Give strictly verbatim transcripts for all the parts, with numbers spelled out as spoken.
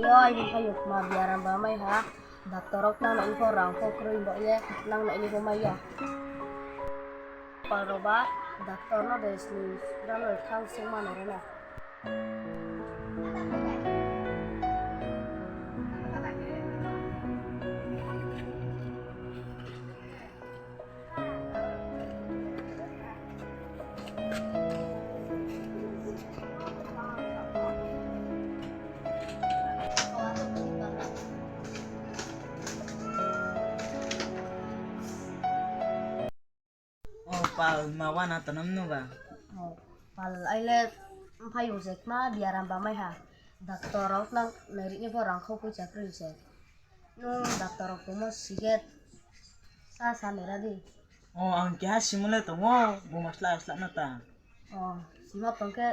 Yo, aini phaiyong kma biaram ba mai ha. Doctor rok nang nai pho rang pho kroi ba ye, nang nai ni pho mai ya. Pal rok ba doctor no de sni rang no thang sung ma nai rana. O pal, ma wana tanam no ba? O pal, aile mphaiyong se kma biaram ba mai ha. Doctor rok nang nai ri ni pho rang khau poicha kroi se. Nung doctor rok tongmo si khe sa sa nai ra di. O, ang keha simo le tongo, bung ma sla sla na ta. O, simo tong khe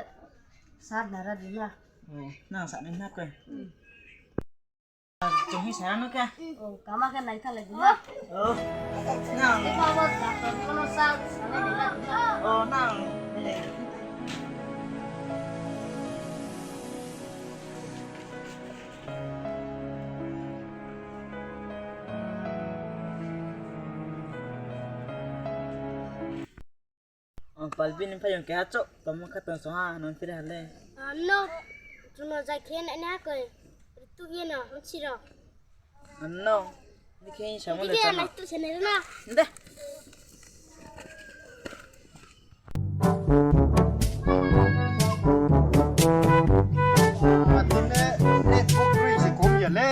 sa nai ra di na. O, nang sa nai na koi. Hmm. Chung hi sa no khe. O, kama khe nai thalai di na. O, nang. Ni baba doctor kono sa sa nai di na. O, nang. Ang pal bini phaiyong keha chouh tongmo kha tong song ha, nang phira ha le. Ano, chuno jai khe nai na koi, ritu ye no, ang siro. Ano, ni khe sa mo le. Ni khe tong na ritu se nai na. Nde. Atine net pho kroi se kom ya le.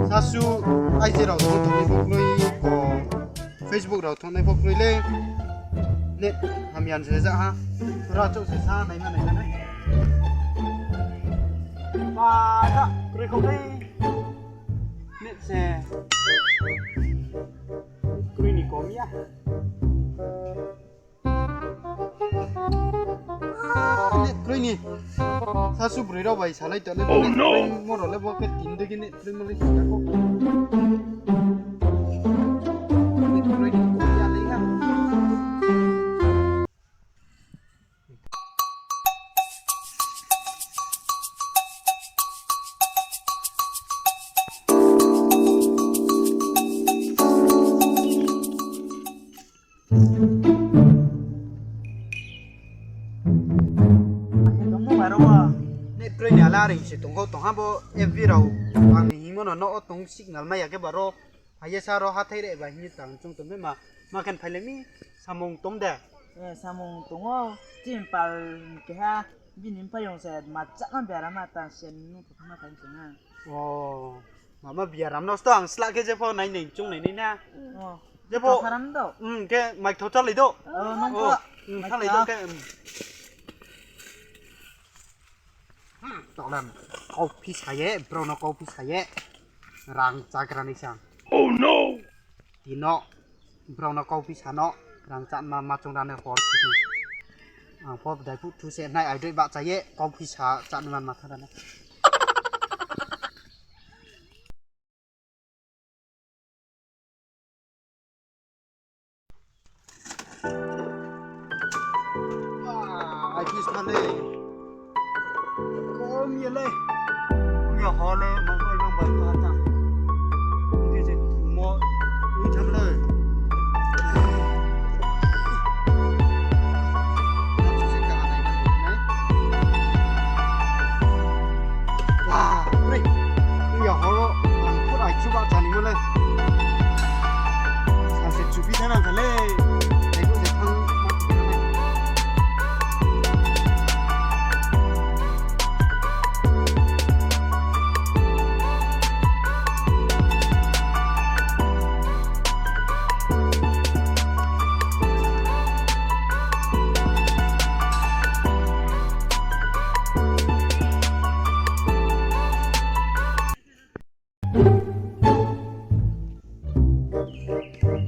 Sasu aije rao thong thong ni pho kroi ko Facebook rao thong nai pho kroi le. Net hamya se ja ha. Ra chouh se sa nai ma nai na nai. Pa ta kroi ko le. Net se. Kroi ni kom ya. Net kroi ni. Sasu broi rao bai salai to le. Oh, no! Net kroi mo rao le bo khe tin de khe net kroi mo le sika ko. Net kroi ni kom ya le ya. Tongmo maro wo net kroi ni ala ring se tong kho, tong ha bo F B rao ang ni hingmo no no o tong signal mai ya khe baro. Phai ye sa ro hathái re ba hing ye tang chung tong phi ma, ma khe phai le mi samung tong de. Eh, samung tong ou, chini pal keha bini mphaiyong se ma chá ma biaram ma tang se nung tong ma tang se na. Oh, mama biaram no sto ang sla khe jepho nai nai chung nai nai na. Oh, jepho. Tharam do. Hmm, khe mai thao chálai do. Oh, nung ko. Hmm, mai chálai do thao. Khe, hmm. Hmm, toklam kau phi sa ye, brao no kau phi sa ye. Rang chagra ni sang. Oh no! Tino, brao no kau phi sa no, rang chá ma ma chung ra nai hor sini. Ang pho dai phu thu se nai ai doi ba cha ye, kau phi sa chá ni man ma tha ra nai. Wah, ai phi sa le. Kom ye le. Kom ye ho le, ma ko nang bai pa ta. Nge je mo, ui tham le. Wah, ui. Ui ya ho lo, ang pura ai chuba chani mo le. Sa se chubi thana kha le. Ai ko se thang ma thana.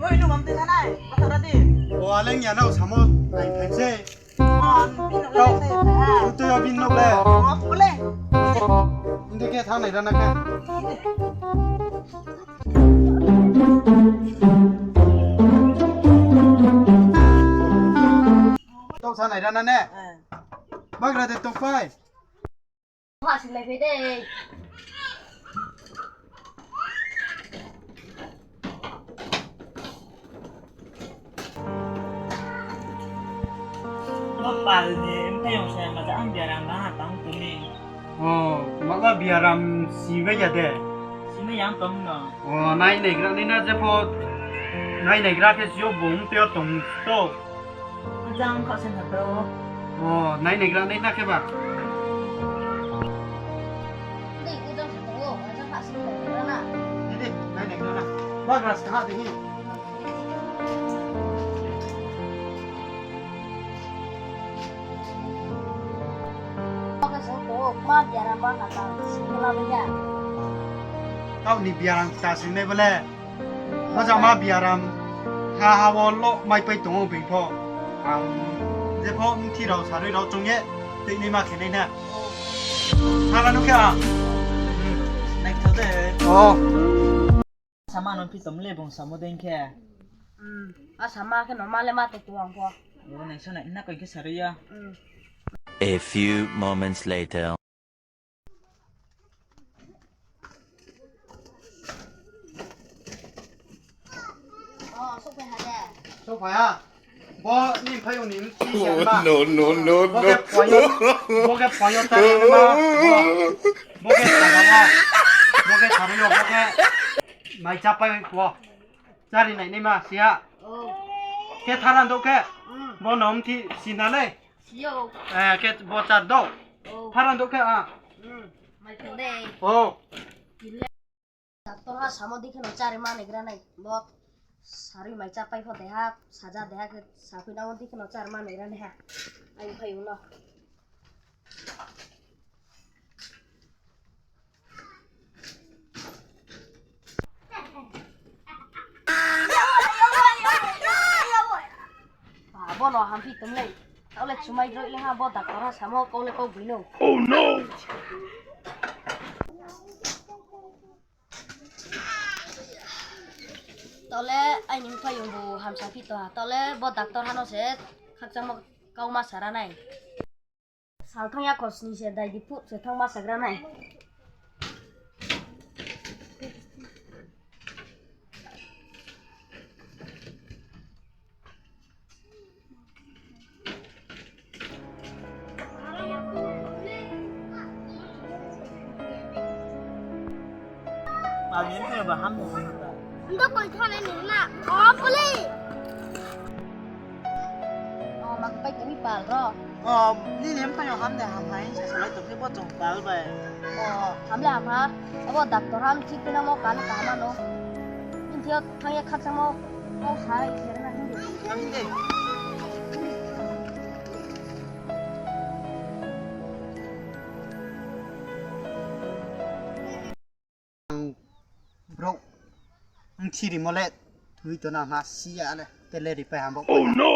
Oi, nung mam tui thanai, kotha ra di. O, aleng ya nao samo, nai phai se. O, bini nok le, tui yo bini nok le. O, bole. Inde khe thanng nai ra na khe. Tong sa nai ra na ne? Bagra de tong pai. Pha singlai phai de. Bo pal ni mphayong se maja ang biaram ba ha tang tuni. O, maba biaram si bai ya de. Si mai yang tong no. O, nai naigra nai na jepho. Nai naigra khe sio bung teo tong to. Ajang kha sen ha to. O, nai naigra nai na khe ba. Dei, ujang sa to, ajang kha sen ha to na. Dei, dei, nai naigra na. Ba gras kha de hi. Kau ni biaram ta sing nai bole. Maja ma biaram ha ha wo lo mai pai tong ou beng pho. Ang jepho mthi rao sarui rao chung ye tei nai ma khe nai na. Hala nu khe a. Nai khe de. O. Sama no phi tom le bung samo dei khe. Hmm. A sama khe no ma le ma te tuang pho. O, nai so nai na koi khe sarui ya. Hmm. A few moments later. O, souhphai ha de. Souhphai ha. Bo ni mphayong ni mthi ya ma. No, no, no, no. Bo khe phayo, bo khe phayo ta ya ma. Bo khe sarui ya. Bo khe sarui yo, bo khe. Mai chapai wo. Chari nai nai ma, siya. O. Khe tharan do khe. Hmm. Bo no mthi sina le. Siyo. Eh, khe bo char do. O. Tharan do khe a. Hmm. Mai thang de. O. Doctor ha samo di khe no chari ma naigra nai. Bo sarui mai chapai pho de ha, saja de ha khe saphi na di khe no chari ma naigra nai ha. Ai phai uno. Ba, bo no hamphi tong le. Tao le chumai droi le ha, bo doctor ha samo kau le kau bui no. Oh no! Tao le aini mphayong bu hamsa phi to ha. Tao le bo doctor ha no se khakchangmo kau ma sara nai. Salthang ya khosni se dai di phuh se thang ma sagra nai. Pal ni mphayong ba ham no. Ndo koi thone ni na. O, puli. O, ma pai tini pal ro. O, nini mphayong ham de ham hai se salai tong khe bo chung pal bai. O, ham le ham ha. Abo doctor ham chik tina mo kan kaham no. Nini thio thang ye khakchangmo. Kau sa ri se na hindi. Hindi. Ang brouh mthi rimo le thui tona ha siya le tele ripai hambo. Oh no!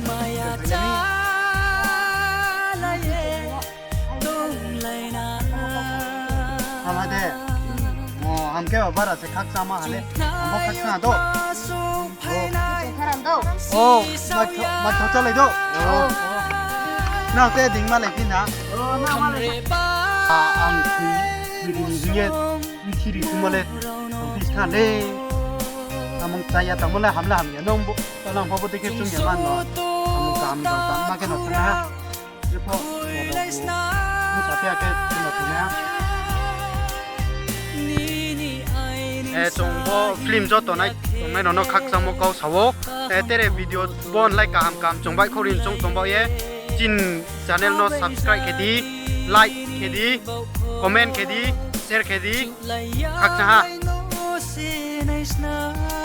Maya chalai ye tonglai na. Hama de. O, hamkhe ba bara se khakchangma hale. Bo khakchang do. Tharan do. O, ma tho, ma tho chalai do. O. Nang te ding malai phi na. O, nang malai. A, ang thi, thi ri ni hing ye, thi ri thuma le, ang thi tha le. Amung chaya tamo le hamla hamya nong bo, ta nang bo bo de khe chung ya man no. Amung kaham jang tang ma khe no thang ha. Jepho, ang sa phi ya khe chung no thang ha. Eh, chung bo film joto nai, tongnai rao no khakchangmo kau sa ou. Eh, tere video bon like kaham kaham chung baihkhouh ri chung tong baoh ye. Chini channel no subscribe khe di, like khe di, comment khe di, share khe di, khakchang ha.